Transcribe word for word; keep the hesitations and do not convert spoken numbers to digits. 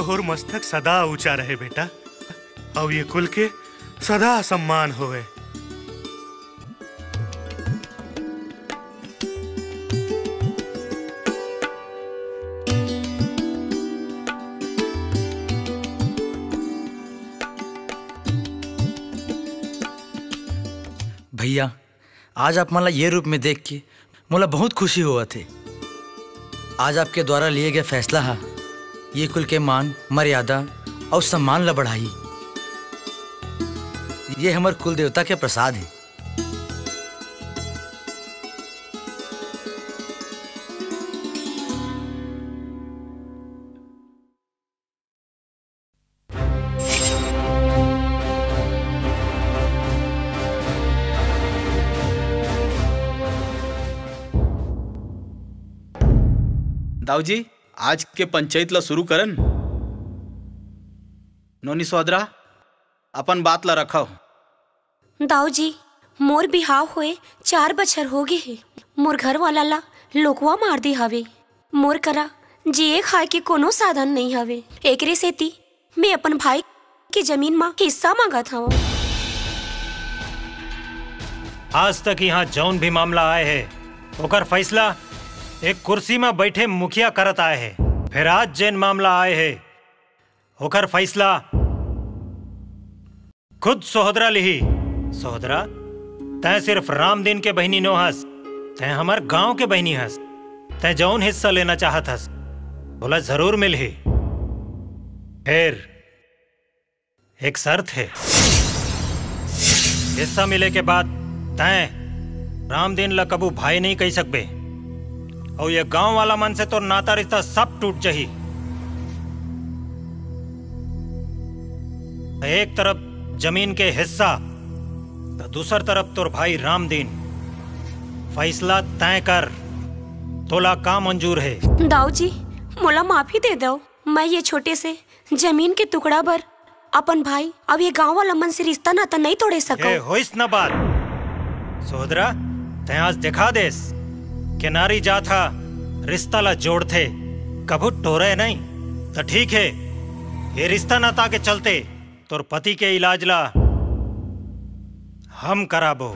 तोर मस्तक सदा ऊंचा रहे बेटा, अउ ये कुल के सदा सम्मान होवे। भैया, आज आप मन ला ये रूप में देख के मोला बहुत खुशी होवत हे। आज आपके द्वारा लिए गए फैसला हा ये कुल के मान, मर्यादा अउ सम्मान ला बढ़ाही। ये हमर कुल देवता के प्रसाद हे। दाऊ जी, आज के पंचायत ला शुरू करन। नोनी सोहदरा, अपन बात ला रखव। दाऊ जी, मोर बिहाव होए चार बछर हो गे हे। मोर घर वाला ला लोकवा मार दे हवे। मोर करा जिए खाए के कोनो साधन नइ हवे। एकरे सेती मैं अपन भाई के जमीन मा हिस्सा मांगत हवं। आज तक यहाँ जौन भी मामला आए हे, ओकर फैसला एक कुर्सी मा बैठे मुखिया करत आए हे। फिर आज जेन मामला आए हे, ओकर फैसला खुद सोहदरा लिही। सोहदरा, तैं सिर्फ रामदीन के बहिनी नो हस, तैं हमर गांव के बहिनी हस। तैं जौन हिस्सा लेना चाहत हस, ओला जरूर मिलही। फेर एक शर्त हे, हिस्सा मिले के बाद तैं रामदीन ला कभू भाई नहीं कह सकबे, अउ ये गांव वाला मन से तोर नाता रिश्ता सब टूट जही। एक तरफ जमीन के हिस्सा, तो दूसर तरफ तोर भाई रामदीन। फैसला तय कर, तोला का मंजूर हे? दाऊ जी, मोला माफी दे दव। मैं ये छोटे से जमीन के टुकड़ा बर अपन भाई अउ ये गांव वाला मन से रिश्ता नाता नहीं तोड़े सकव। ए, होइस न बात। सोहदरा, तैं आज दिखा देस के नारी जात हा रिश्ता ला जोड़थे, कभू टोरे नहीं। त ठीक हे, ये रिश्ता नाता के चलते तोर पति के इलाज ला हम कराबो।